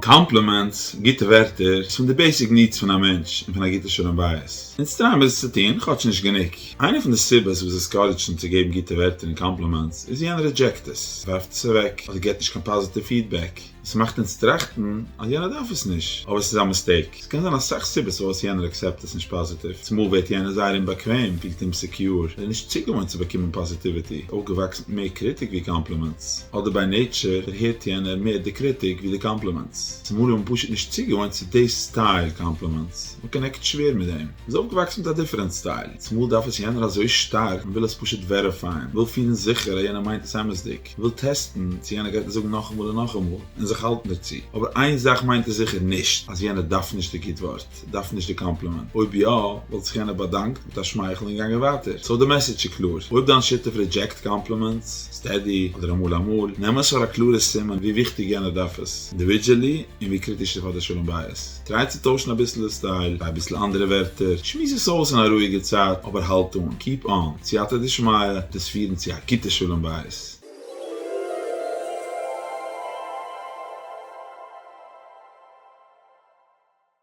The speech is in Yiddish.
Compliments, גוטע ווערטער, איז פון די basic needs פון א מענטש און פון א גוטע שלום בית. אונז טרייען מיר עס צו טון, כאטש נישט גענוג. איינע פון די סיבות וואס discourage ן צו געבן גוטע ווערטער און compliments איז יענער reject עס, ווארפט עס אוועק, אדער געבט נישט קיין positive feedback. עס מאכט אונז טראכטן אז יענער דארף עס נישט, אבער עס איז א mistake. עס קען זיין אסאך סיבות פארוואס יענער accept עס נישט פאזיטיוו. צומאל ווערט יענער זייער אומבאקוועם, פילט insecure, ער איז נישט צוגעוואוינט צו באקומען positivity, אויפגעוואקסן מיט מער קריטיק ווי compliments, אדער by nature דערהערט יענער מער די קריטיק ווי די compliments. צומאל איז מען פשוט נישט צוגעוואוינט צו די style compliments, מען connect שווער מיט דעם. מען איז אויפגעוואקסן מיט א different style. צומאל דארף עס יענער אזוי שטארק, מען וויל עס פשוט verify ען, וויל פילן זיכער אז יענער מיינט עס אמת'דיג. וויל טעסטן צו יענער גייט עס זאגן נאכאמאל און נאכאמאל, און זיך האלטן דערצו. אבער איין זאך מיינט עס זיכער נישט, אז יענער דארף נישט די גוט ווארט, דארף נישט די קאמפלימענט. אויב יא, וואלט זיך יענער באדאנקט מיט א שמייכל און געגאנגען ווייטער. So די message איז קלאר, אויב דיין שותף reject compliments, steady, אדער אמאל אמאל, נעם עס פאר א קלארע סימן ווי וויכטיג יענער דארף עס, individually, און ווי קריטיש ס'איז פאר די שלום בית. Try צו טוישן אביסל די style, try אביסל אנדערע ווערטער, שמועס עס אויס אין א רואיגע צייט, אבער האלט אן, keep on, סייעתא דשמיא, דאס פירן צו א גוטע שלום בית.